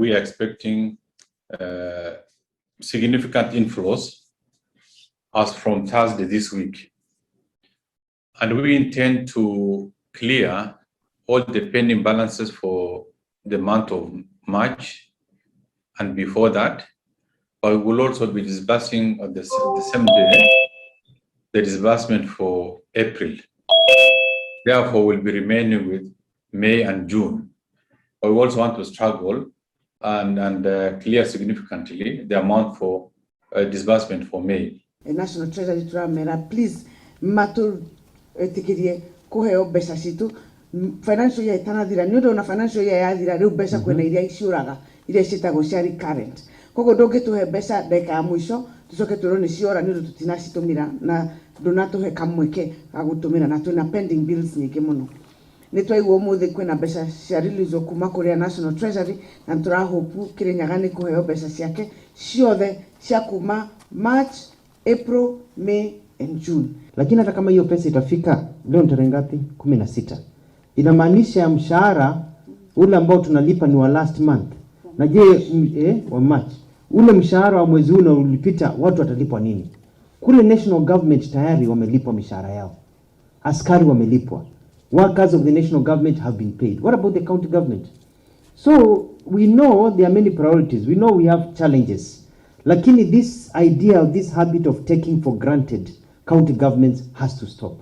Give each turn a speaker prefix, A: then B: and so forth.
A: We are expecting significant inflows as from Thursday this week. And we intend to clear all the pending balances for the month of March and before that. But we will also be disbursing on the same day the disbursement for April. Therefore, we'll be remaining with May and June. But we also want to struggle and clear significantly the amount for disbursement for May.
B: National Treasury turamera, please, matuĩtĩkĩrie kũheo mbeca citũ financial year ĩtanathira, nĩ ũndũ ona financial year yathira rĩu mbeca kwĩna iria ciũraga, iria ciĩtagwo cia recurrent. Koguo ndũngĩtũhe mbeca ndagĩka ya mũico, tũcoke twĩrwo nĩ ciora nĩ ũndũ tũtinacitũmĩra na ndũnatũhe kamweke ga gũtũmĩra, na twĩna pending bills nyingĩ mũno. Nĩ twaigua ũmũthĩ kwĩna mbeca cia release kuma kũrĩa National Treasury, na nĩ tũrahope Kĩrĩnyaga nĩ kũheo mbeca ciake ciothe cia kuma March, April, May and June.
C: Lakini hata kama hiyo pesa itafika leo ni tarehe ngapi? 16. Inamaanisha mshahara ule ambao tunalipa ni wa last month. Na je, wa March. Ule mshahara wa mwezi huu na ulipita, watu watalipwa nini? Kule national government tayari wamelipwa mishahara yao. Askari wamelipwa. Workers of the national government have been paid. What about the county government? So we know there are many priorities. We know we have challenges. Lakini this idea of this habit of taking for granted county governments has to stop.